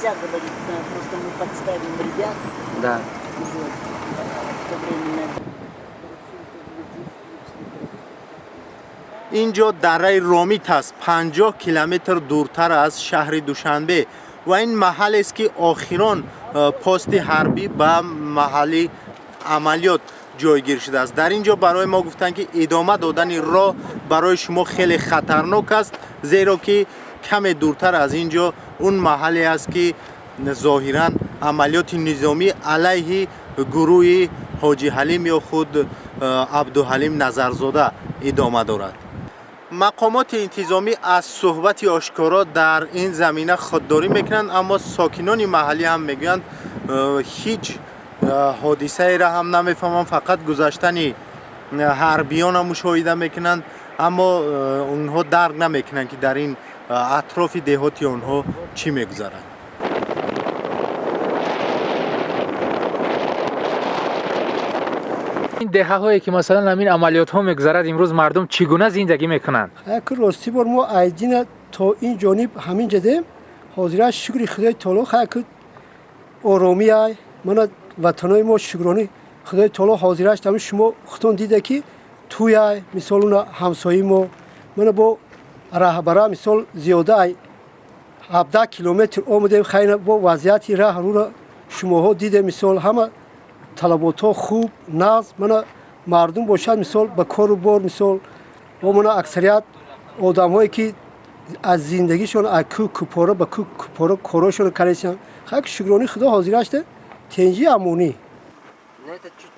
Нельзя говорить, просто мы подставим ребят. Да. Вот, в то время. Ин ҷо дараи Ромит аст, 50 километр дуртар аз шаҳри Душанбе, ва ин маҳаллест, ки охирон пости ҳарбӣ ба маҳалли амалиёт ҷойгир шудааст. Дар ин ҷо барои мо гуфтанд, ки идома додани роҳ барои шумо хеле хатарнок аст, зеро ки каме дуртар аз ин ҷо он маҳалле аст, ки зоҳиран амалиёти низомӣ алайҳи гурӯҳи Ҳоҷи Ҳалим ё худ Абдуҳалим Назарзода идома дорад. Мақомоти интизомӣ аз суҳбати ошкоро дар ин замина худдорӣ мекунанд, аммо сокинони маҳаллӣ ҳам мегӯянд, ҳеҷ ҳодисаеро ҳам намефаҳманд, фақат гузаштани ҳарбиёнро мушоҳида мекунанд, аммо онҳо дарк намекунанд, ки дар ин атрофи деҳоти онҳо чӣ мегузарад. Ин деҳаҳое, ки масалан ҳамин амалиётҳо мегузарад, имрӯз мардум чӣ гуна зиндагӣ мекунанд? Як рости бор мо айдина то ин ҷониб ҳамин ҷадем. Ҳозира, шукри Худои таоло, хаяк оромӣ ай мана ватанои мо, шукрони Худои таоло. Ҳозираш ҳамин шумо худтон дида, ки туяй, мисол, уна ҳамсояи мо мана бо раҳбара, мисол, зиёда ай 17 километр омадем. Хайна бо вазъияти раҳ рура шумоҳо диде, мисол, ҳама талаботҳо хуб, нағз. Мана мардум бошад, мисол, ба кору бор, мисол, бо мана аксарият одамҳое, ки аз зиндагишон аз ку купора ба ку купора корошон кардесиан. Хак, шукрони Худо, ҳозирашта тенҷи амонӣ. Ну, это чуть